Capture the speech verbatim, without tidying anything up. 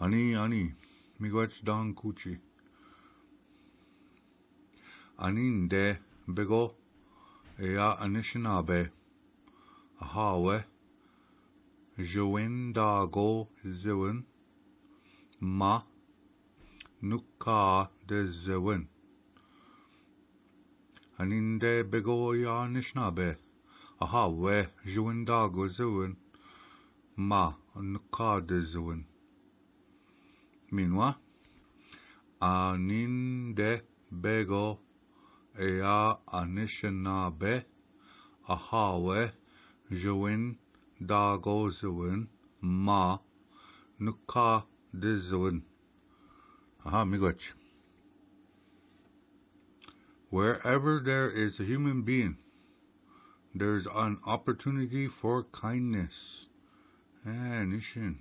Ani, ani, miigwech dan kuchi. Aninde bego ea Anishinaabe. Ahawe, Zhewin Dago Zewin, Ma, Nuka de Zewin. Aninde bego ea Anishinaabe. Ahawe, Zhewin Dago Zewin, Ma, Nuka de Zewin. Minwa, Aninde bego ea Anishinaabe. Ahawe, Zhewin Dago Zewin, Ma, Nuka de Zewin. Aha, miigwech. Wherever there is a human being, there's an opportunity for kindness. Eh, Nishin.